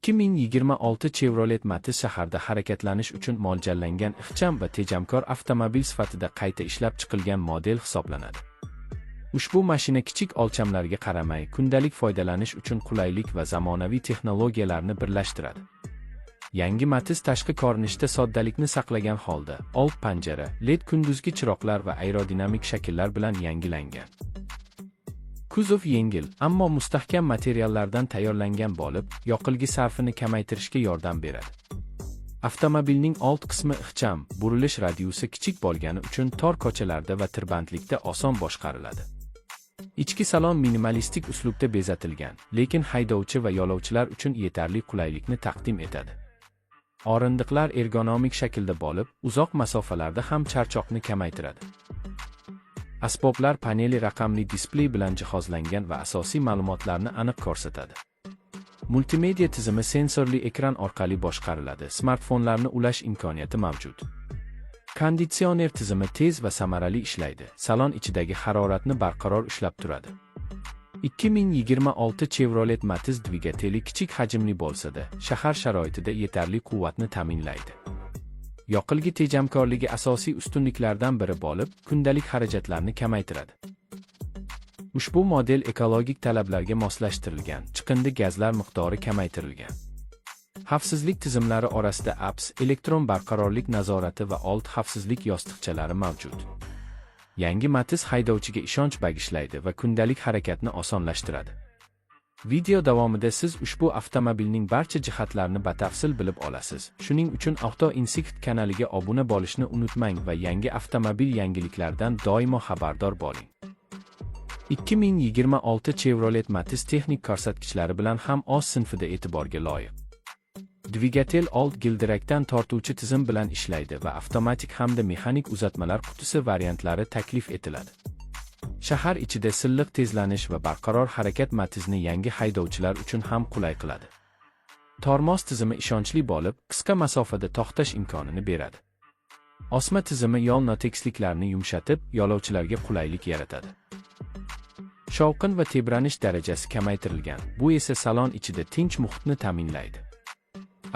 2026 Chevrolet Matiz shaharda harakatlanish uchun mo'ljallangan ixcham va tejamkor avtomobil sifatida qayta ishlab chiqilgan model hisoblanadi. Ushbu mashina kichik o'lchamlarga qaramay, kundalik foydalanish uchun qulaylik va zamonaviy texnologiyalarni birlashtiradi. Yangi Matiz tashqi ko'rinishda soddalikni saqlagan holda, old panjara, LED kunduzgi chiroqlar va aerodinamik shakllar bilan yangilangan. Kuzov yengil, ammo mustahkam materiallardan tayyorlangan bo'lib, yoqilg'i sarfini kamaytirishga yordam beradi. Avtomobilning old qismi ixcham, burilish radiusi kichik bo'lgani uchun tor ko'chalarda va tirbandlikda oson boshqariladi. Ichki salon minimalistik uslubda bezatilgan, lekin haydovchi va yo'lovchilar uchun yetarli qulaylikni taqdim etadi. O'rindiqlar ergonomik shaklda bo'lib, uzoq masofalarda ham charchoqni kamaytiradi. Asboblar paneli raqamli displey bilan jihozlangan va asosiy ma'lumotlarni aniq ko'rsatadi. Multimedia tizimi sensorli ekran orqali boshqariladi, smartfonlarni ulash imkoniyati mavjud. Konditsioner tizimi tez va samarali ishlaydi, salon ichidagi haroratni barqaror ushlab turadi. 2026 Chevrolet Matiz dvigateli kichik hajmli bo'lsa-da, shahar sharoitida yetarli quvvatni ta'minlaydi. Yoqilg'i tejamkorligi asosiy ustunliklardan biri bo'lib, kundalik xarajatlarni kamaytiradi. Ushbu model ekologik talablarga moslashtirilgan, chiqindi gazlar miqdori kamaytirilgan. Xavfsizlik tizimlari orasida ABS, elektron barqarorlik nazorati va old xavfsizlik yostiqchalari mavjud. Yangi Matiz haydovchiga ishonch bag'ishlaydi va kundalik harakatni osonlashtiradi. Video davomida siz ushbu avtomobilning barcha jihatlarini batafsil bilib olasiz. Shuning uchun Auto Insight kanaliga obuna bo'lishni unutmang va yangi avtomobil yangiliklaridan doimo xabardor bo'ling. 2026 Chevrolet Matiz texnik ko'rsatkichlari bilan ham o'z sinfida e'tiborga loyiq. Dvigatel old gildirakdan tortuvchi tizim bilan ishlaydi va avtomatik hamda mexanik uzatmalar qutisi variantlari taklif etiladi. Shahar ichida silliq tezlanish va barqaror harakat Matizni yangi haydovchilar uchun ham qulay qiladi. Tormoz tizimi ishonchli bo'lib, qisqa masofada to'xtash imkonini beradi. Osma tizimi yo'l notekisliklarni yumshatib, yo'lovchilarga qulaylik yaratadi. Shovqin va tebranish darajasi kamaytirilgan, bu esa salon ichida tinch muhitni ta'minlaydi.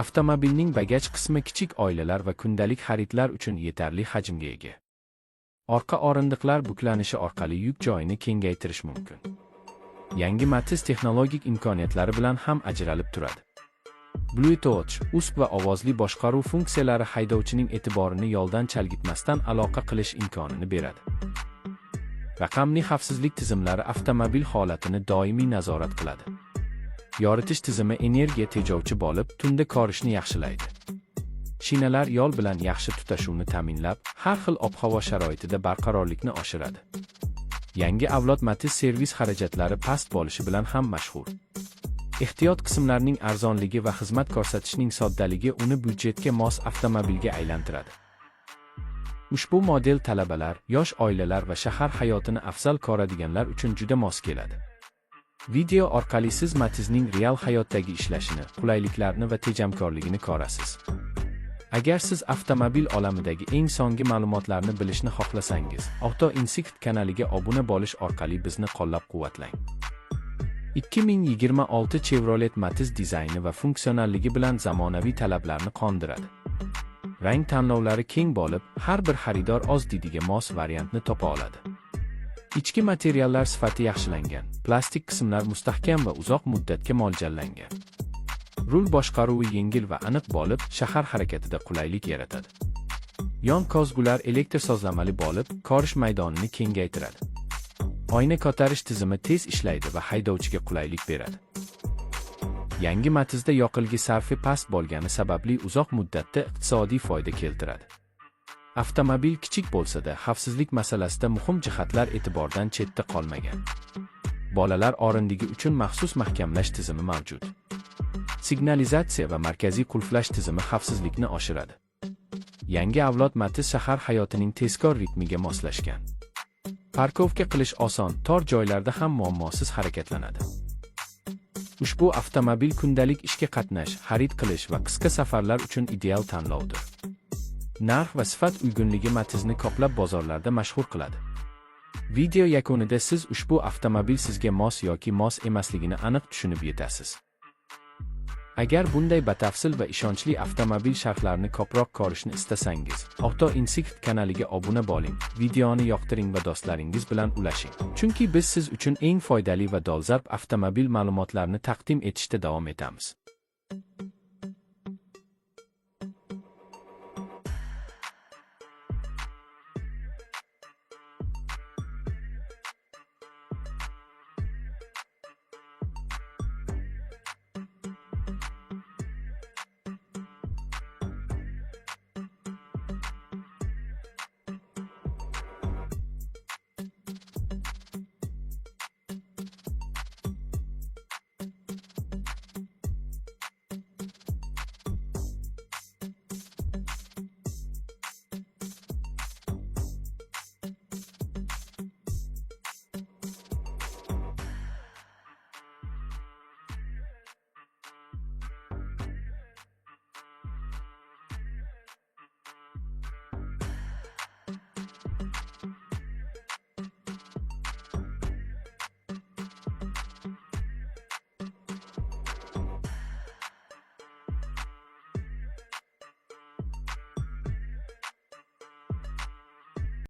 Avtomobilning bagaj qismi kichik oilalar va kundalik xaridlar uchun yetarli hajmga ega. Orqa o'rindiqlar buklanishi orqali yuk joyini kengaytirish mumkin. Yangi Matiz texnologik imkoniyatlari bilan ham ajralib turadi. Bluetooth, USB va ovozli boshqaruv funksiyalari haydovchining e'tiborini yo'ldan chalgitmasdan aloqa qilish imkonini beradi. Raqamli xavfsizlik tizimlari avtomobil holatini doimiy nazorat qiladi. Yoritish tizimi energiya tejovchi bo'lib, tunda ko'rishni yaxshilaydi. Shinalar yo'l bilan yaxshi tutashuvni ta'minlab, har xil ob-havo sharoitida barqarorlikni oshiradi. Yangi avlod Matiz servis xarajatlari past bo'lishi bilan ham mashhur. Ehtiyot qismlarning arzonligi va xizmat ko'rsatishning soddaligi uni byudjetga mos avtomobilga aylantiradi. Ushbu model talabalar, yosh oilalar va shahar hayotini afzal ko'radiganlar uchun juda mos keladi. Video orqali siz Matizning real hayotdagi ishlashini, qulayliklarni va tejamkorligini ko'rasiz. Agar siz avtomobil olamidagi eng so'nggi ma'lumotlarni bilishni xohlasangiz, Auto Insight kanaliga obuna bo'lish orqali bizni qo'llab-quvvatlang. 2026 Chevrolet Matiz dizayni va funksionalligi bilan zamonaviy talablarni qondiradi. Rang tanlovlari keng bo'lib, har bir xaridor o'z didiga mos variantni topa oladi. Ichki materiallar sifati yaxshilangan, plastik qismlar mustahkam va uzoq muddatga mo'ljallangan. Rul boshqaruvi yengil va aniq bo'lib, shahar harakatida qulaylik yaratadi. Yon ko'zgular elektr sozlamali bo'lib, ko'rish maydonini kengaytiradi. Oyna ko'tarish tizimi tez ishlaydi va haydovchiga qulaylik beradi. Yangi Matizda yoqilg'i sarfi past bo'lgani sababli uzoq muddatda iqtisodiy foyda keltiradi. Avtomobil kichik bo'lsa-da, xavfsizlik masalasida muhim jihatlar e'tibordan chetda qolmagan. Bolalar o'rindigi uchun maxsus mahkamlash tizimi mavjud. Signalizatsiya va markaziy qulflash tizimi xavfsizlikni oshiradi. Yangi avlod Matiz shahar hayotining tezkor ritmiga moslashgan. Парковка qilish oson, tor joylarda ham muammosiz harakatlanadi. Ushbu avtomobil kundalik ishga qatnash, xarid qilish va qisqa safarlar uchun ideal tanlovdir. Narx va sifat uyg'unligi Matizni ko'plab bozorlarda mashhur qiladi. Video yakunida siz ushbu avtomobil sizga mos yoki mos emasligini aniq tushunib yetasiz. Agar bunday batafsil va ishonchli avtomobil sharhlarini ko'proq ko'rishni istasangiz, Auto Insight kanaliga obuna bo'ling, videoni yoqtiring va do'stlaringiz bilan ulashing. Chunki biz siz uchun eng foydali va dolzarb avtomobil ma'lumotlarini taqdim etishda davom etamiz.